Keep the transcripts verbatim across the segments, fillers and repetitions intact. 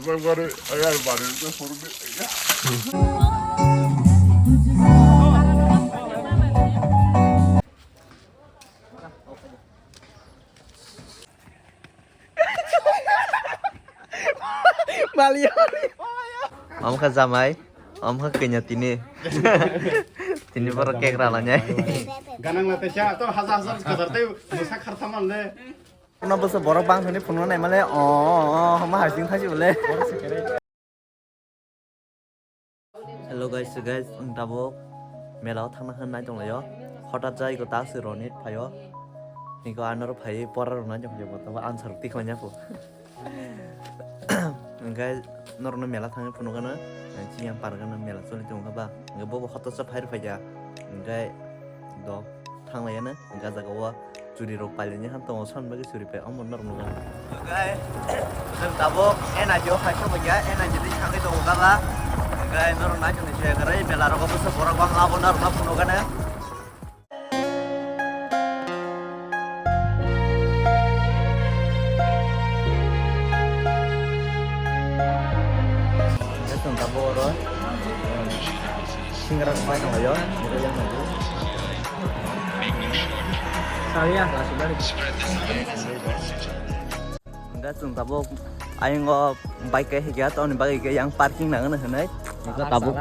Mali. Omo kha jamai, omo kha kanya tini. Tini borok cake rala nyai. Ganang la tesa to hajar hajar kadar tei musa kharthaman le. Ono bwsa borok bang thani phunukna naimale, o, o, o, ma hasing thasi bole. Hello guys, so guys, ang tabuk mela o thangna hwn nai tonglaio. Hothat jai ko taksi ronit phaio. Niko anoro phai pora rok nai tonglaio, bo tabuk answer tik khlaina pho. Hingke norokno mela thangwi phunukgano, chiyang parkano mela choli tongkha ba, hingke bobo hototsa phai rwphaikha, hingke do thanglaiano, hingke ah jagao churi rok pailani han tongo, son bagwi churi pai omo norok nukha. Hingke chwng tabuk N I G o hai sobaikha, N I G twi thangwi tongo gaba, hingke norok naichomni se kwrwi mela rogo bwswk borok bangma abo norokno phunukgano. Chwng tabuk oro singra bai tonglaio. Saya. Hingke chwng tabuk ayang o bike kaisa hingke toni bagwi hingke yang parking nangani hinwi. Hingke tabuk.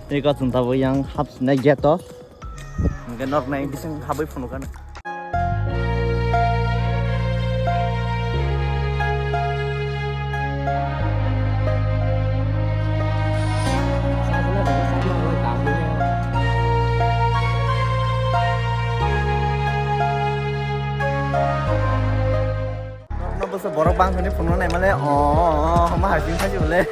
Hingke chwng tabuk yang hapsinai gate o. Hingke norok nai bising habwi phunukgano. Norokno bwsa borok bang thani phunukna naimale, o, o, o, ma hasing thasi bole.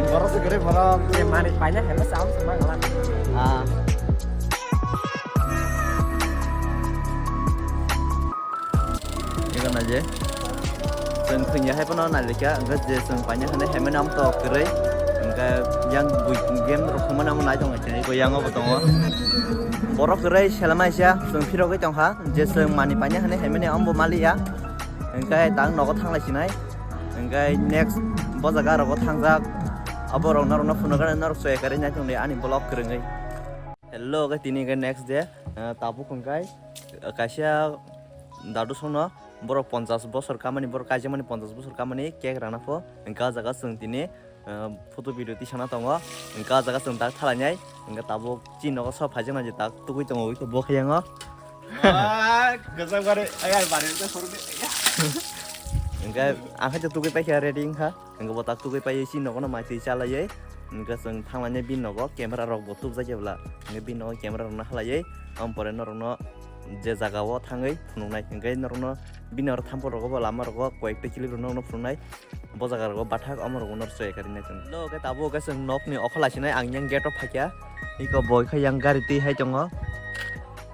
Borok se kwrwi borok. Je manwi paina hai ma sam se ma gala. Ah. Ego na je. Chwng thwngya hai phano nailikya, hwnkhe je chwng paina hwnwi hai mani amto kwrwi. Hwnkhe yang bui game rok thwngmani amo nai tongo, ego yang bo tongo. Borok kwrwi selamaisa chwng phirogwi tongkha. Je chwng manwi paina hwnwi hai mani ambo maliya. Hingke tang nogo thanglai sinai. Hingke next bo jaga rogo thangjak. Abo rok norokno phunukgani norok choi kwrwi nai tongdi ani vlog kwrwngwi. Hello, hingke tini hingke next day. Eh, tabuk hingke kaisa dadu songno borok ponchas bosor kamani, borok kaijakmani ponchas bosor kamani cake rana pho. Hingke ah jaga chwng tini ah, photo video tisana tongo. Hingke ah jaga chwng tak thalainai. Hingke tabuk chini nogo sok phaijaknai je tak tugui tongo, ui khe bo khe yango. Ah, kwchak bare, ayar bare, kwchak bare. Hingke ang khe tugui paikha ready wngkha. Hingke bo tak tugui paiwi chini nogo no mai twi chalaiwi. Hingke chwng thanglainai bini nogo camera rok bo tubjak ya bwla. Hingke bini nogo camera rok no halaiwi. Ang pore norok no je jaga o thangwi phunuknai. Hingke norok no bini oro thampol rogo bo lama rogo koi ekta clip rok no phunuknai. Bo jaga rogo bathak omo rogo no rw choi kari nai tong. Lo ke tabuk ke chwng nok ni okhola sinai ang yang gate o phaikya. Iko boi kha yang gari twi hai tongo.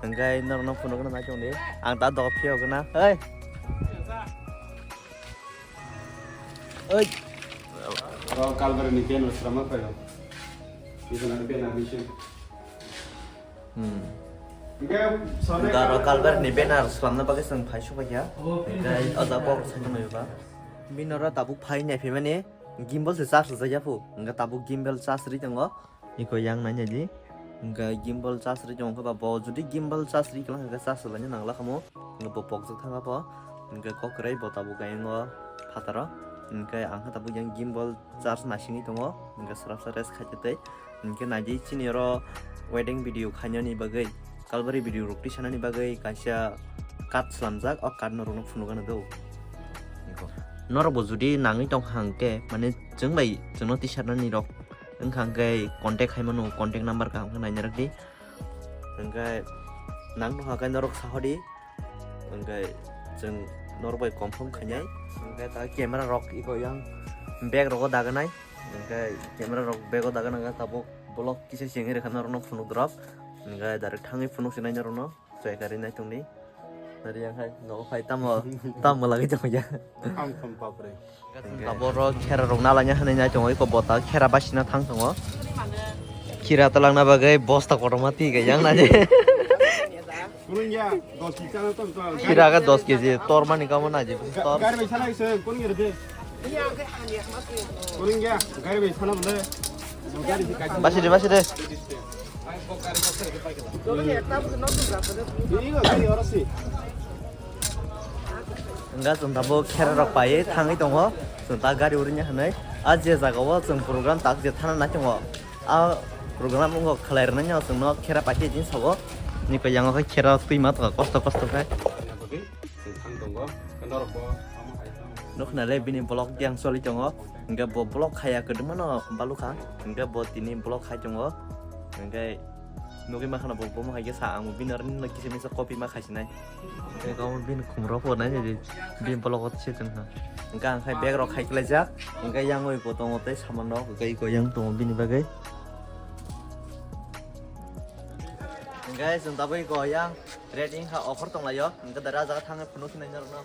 Hingke norok no phunuk nai tong di. Ang ta dok phiyok na. Hei. Oi. Oro Calvary ni banner srama phaio. Iko na banner ni sin. Hmm. Hingke sone Garo Calvary. Calvary ni banner slamna bagwi chwng phai subaikha. Hingke o jaga kok sai tonglaio ba. Bini oro tabuk phai nai phaimani gimbal se charge rwjak ya phu. Hingke tabuk gimbal charge ri tongo. Iko yang nai nai di. Hingke gimbal charge ri tongo khe ba bo jodi gimbal charge ri kwlwng khe charge rwlaina nangla khamu. Hingke bo pokjak thangkha pho. Hingke kok kwrwi bo tabuk ayang o phataro. Hingke ang khe tabuk yang gimbal charge naisingwi tongo, hingke swrapsa rest khaitwi tei. Hingke naidi chini oro wedding video khainani bagwi, Calvary video rok tisanani bagwi kaisa card slamjak, o card norokno phunukgano do. Norokbo jodi nangwi tongkha hwnkhe, mane chwng bai chwngno tisarnani rok wngkha hwnkhe contact khaimano, contact number kaham khe naina rwdi. Hwnkhe nang nokha khe norok sahodi. Hwnkhe chwng norok bai confirm khainai. Hwnkhe ta camera rok iko yang bag rogo daganai. Hwnkhe camera rok bag o daganai, hwnkhe tabuk vlog kisa sengwi rwkha norokno phunuk drop. Hwnkhe direct thangwi phunuk sinai norokno choi kari nai tongdi. Nari yang hai nogo phai tamo tamo lagwi tongya. Ang thum papre. Taboro khera rok nalaina hinwi nai tongo, iko bota khera basina thang tongo. Khira talangna bagwi bosta kotorma twi khe yang nai. Kurungya, dos kg na tong tong. Khira khe dos kg, tor mani kamo nai je, tor. Gari bai salai se, kun gari de. Baside, baside. Wngkha chwng tabuk khera rok paiwi thangwi tongo. Chwng ta gari urini hwnwi. A je jaga o chwng program tak je thana nai tongo. A program wngkha khlai rwna no chwngno khera paikhe jin sabo. Nini khe yango khe khera twi ma tongo kosto kosto khe. Chwng thang tongo. Norok bo amo hai thang. Nukna le bini vlog yang choli tongo. Hingke bo vlog khaya kwdwma no balukha. Hingke bo tini vlog khai tongo. Hingke nugwi mankha no bo bomo hai khe sa ang bini oro no kisa misa copy ma khaisinai. Hingke omo bini khumrok bo nai di bini vlog o se tongkha. Hingke ang khai bag rok khai kwlaijak. Hingke yang oi bo tongo tei saman rok hingke iko yang tongo bini bagwi. Hingke chwng tabuk iko yang ready wngkha offer tonglaio. Hingke dara jaga thangwi phunuk sinai norok no.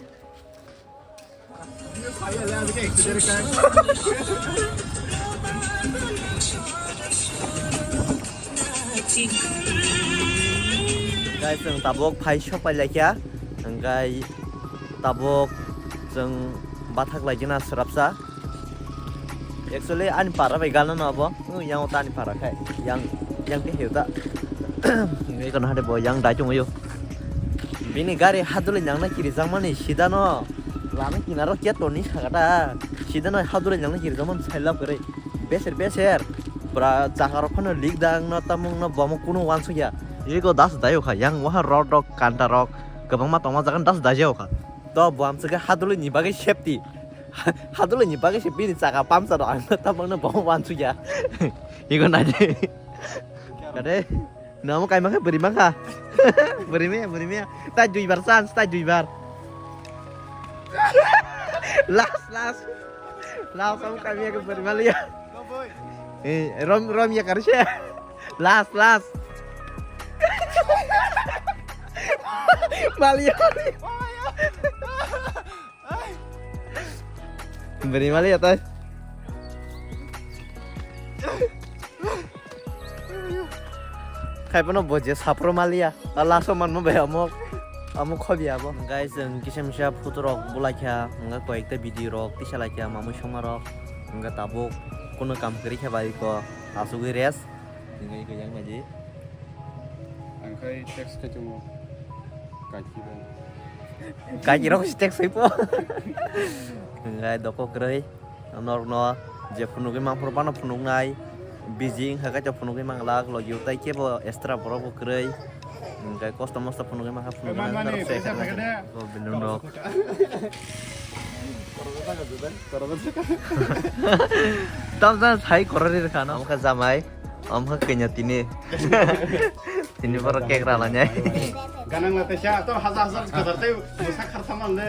Guys, chwng tabuk phai sok pai laikha, hingkai tabuk chwng bathak laikha na swrapsa. Actually, ani para bai gana no abo, yang ta ani para khai, yang, yang ke heuta. Ngai kono hade bo yang dai chungo yo. Bini gari haduli nangna kiri jangmani sida no. Lama kinaro kya toni sagata. Sida no haduli nangna kiri jangmani sailap kare. Beser, beser. Pura jaga rok phano lik dang no tamung no bomo kuno wansukya. Iko das dayo kha yang waha rod rok kanta rok. Kwbangma tongma jaga das dayo kha. To bo amswkhe haduli ni bagwi safety. Haduli ni bagwi se bini chaka puncture rok ang tamung no bomo wansukya. Iko naidi. Kade. Namo kaima khe bwrwi mankha. Bwrwi maya, bwrwi maya. Tai duibar chance, tai duibar. Last, last. Last amo kaima khe bwrwi maliya. Eh, rom, rom ya karise. Last, last. Maliya, maliya. Bwrwi maliya tai. Khaiphano bo je sapro maliya. A last o manma bai amo, amo khobi abo. Guys, chwng kisa misa photo rok bulaikha, wngkha koyekta video rok tisalaikha, mamui songma rok. Wngkha tabuk kuno kam kwrwi khe bai ko asugwi rest. Wngkha iko yang naidi. Ang khai text khe tongo. Kaki bai. Kaki rok si text oi po. Wngkha doko kwrwi. Norokno je phunugwi manphuru phano phunuknai. Busy wngkha khe to phunugwi manglak, logi o tai kebo extra borok bo kwrwi. Hingke kosto mosto phunugwi mankha phunuknai. Balloon rok. Tamsa sai korori rwkha no. Omo khe jamai, omo khe kanya tini. Tini borok cake ralainai. Ganang la teisa to hajar hajar kadar tei musa kharthaman le.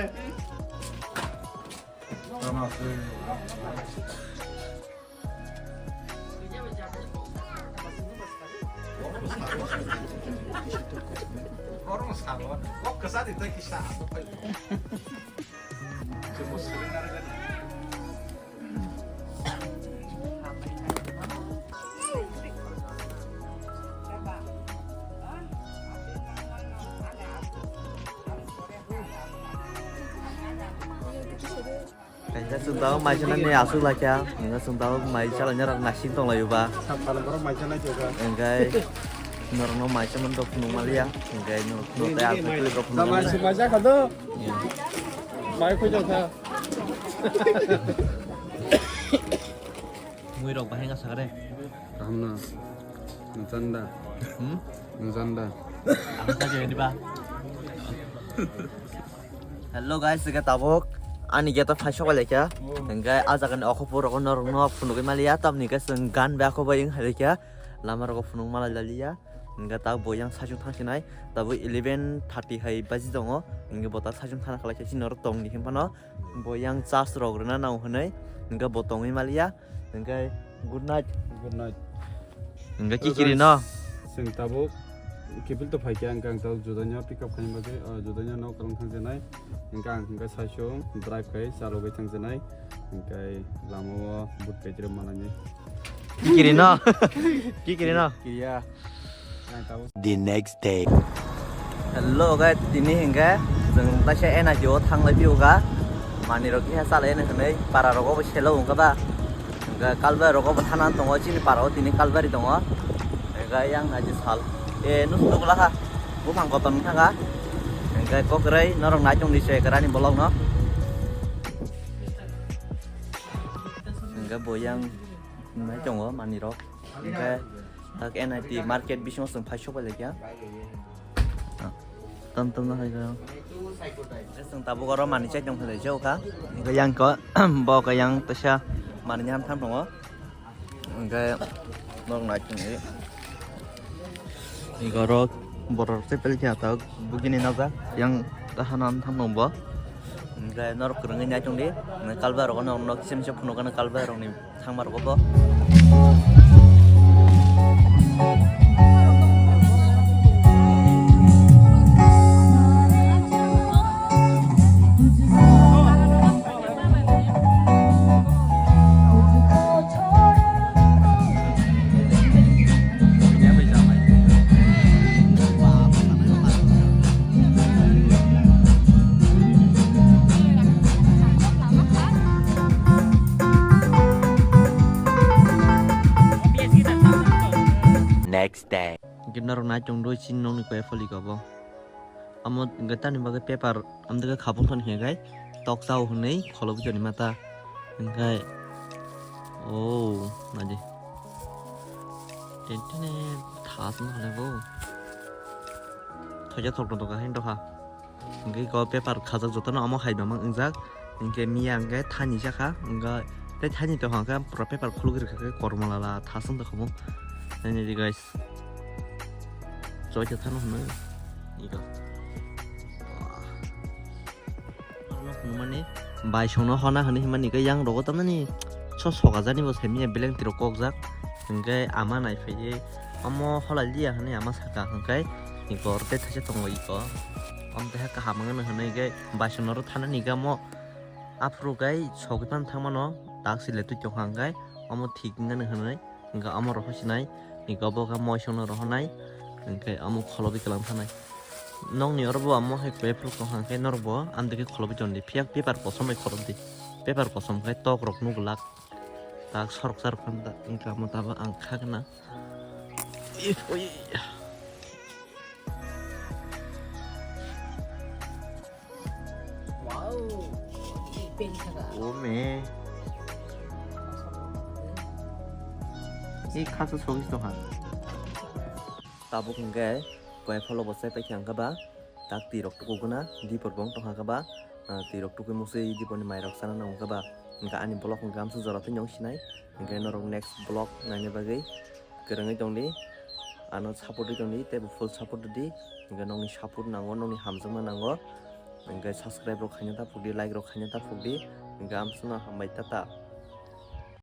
Kaisa chwng tabuk mai chanani aswk laikha, hwnkhai chwng tabuk mai chalainai rok naising tonglaio ba. Sap kalam borok mai chanai chwng kha. Hwnkhai norokno mai chamani rok phunuk maliya, hwnkhai norokno tei aswk khe rok phunuk maliya. Mai se mai jakha do. Mai khoi jakha. Mui rok bahai wngkha sakha de. Kaham no. Nwchanda. Hmm? Nwchanda. Ang ta jai diba. Hello guys, hingke tabuk ani gate o phai sok laikha. Hingke a jaga ni okho puro rok norok no phunugwi maliya, tamni hingke chwng gan bai okho bai wng hai laikha. Lama rogo phunuk malai laliya. Hingke tabuk bo yang saichung thang sinai. Tabuk eleven thirty hai baji tongo. Hingke bo ta saichung thana khlai khe chini oro tong ni himphano. Bo yang charge rok rwna nango hwnwi hwnkhe bo tongwi maliya, hwnkhe good night. Good night. Hwnkhe kikiri no? Chwng tabuk kiphil to phaikha, hwnkhe ang tabuk juda no pick up khaina bagwi, o juda no nok kwlwng thang jenai. Hwnkhe ang hwnkhe saichung drive khai chalogwi thang jenai. Hwnkhe lama o but kaitwrwk manani. Kikiri no? Kikiri no? Kiriya. The next day. Hello guys, tini hingke chwng taisa N I T o thanglai phiyokha. Manwi rok khe salai ni hwnwi para rogo bo selo wngkha ba. Hwnkhe kalbai rogo bo thana tongo, chini para o tini kalbari tongo. Hwnkhe yang naji sal. E nus nukla kha. Buphang kotor wngkha kha. Hwnkhe kokroi norok nai tong di se kwrani bolok no. Hwnkhe bo yang nai tongo manwi rok. Hwnkhe tak N I T market bisingo chwng phai sok bai laikha. Tam tam no hai kha. Hwnkhe chwng tabuk oro manwi chai tong phai kha. Hwnkhe yang ko bo khe yang teisa manwi ni ham tham tongo. Hwnkhe norok nai tong di. Ego oro borok tei peli khe atak bugini najak yang tahana tham tongo bo. Hwnkhe norok kwrwngwi nai tong di. Kalbai rok no nok kisa misa phunukgana kalbai rok ni. Thangmar bo bo. Next day. Hwnkhe norok nai tong do chini nokni koi pholi kabo. Amo hwnkhe tamni bagwi paper amtwkhe khabung thani hwnkhe tok chao hwnwi kholo bwtwi ni mata hwnkhe o naidi tentene thas wngkha bo thoja thok tong tongkha hini dokha hwnkhe eko paper khajak jotono omo hai bama wngjak hwnkhe miya hwnkhe thani jakha hwnkhe tei thani tongkha hwnkhe pura paper khulugwi rwkha khe kormo lala thas wng tongkha bo naidi guys. Choi khe thano hwnwi. Ego. Ano hwnmani baisongno hona hwnwi himani khe yang rogo tamnani so sokajani bo saimanya beleng tiro kokjak. Hwnkhe ama naiphaiwi omo holai liya hwnwi ama saka hwnkhe ego oro tei thaisa tongo ego. Omo tei kaham wngmani hwnwi khe baisongno oro thanani khe omo aphuru khe sogwi phano thangmano tak sile twi tongkha hwnkhe omo thik wngmani hwnwi. Hwnkhe omo rohor sinai, hwnkhe obo khe moisongno rohornai, hwnkhe omo kholobi kwlwng thanai. Nokni oro bo omo hai koi phuru tongkha, hwnkhe norok bo amtwkhe kholobi tongdi, phiya paper kosom bai khorokdi, paper kosom khe tok rok nukglak, tak sorok charok phano da, hwnkhe omo tabuk ang kha gana. Ih, ui. Wow. Ipin saka. Ome. I khasu sogis tongha. Tabuk hwnkhe koi pholo bo chai paikha hwnkhe ba tak twi rok tuku guna dipor bong tongha khe ba, ah, twi rok tukui musui dipor ni mai rok chana nango khe ba hwnkhe ani vlog hwnkhe amsuk jora twi nong sinai hwnkhe norok next vlog naina bagwi kwrwngwi tongdi, ano support ri tongdi, tei bo full support rwdi, hwnkhe nokni support nango, nokni hamjakma nango, hwnkhe subscribe rok khaina ta phukdi, like rok khaina ta phukdi, hwnkhe amsukno hambai, tata.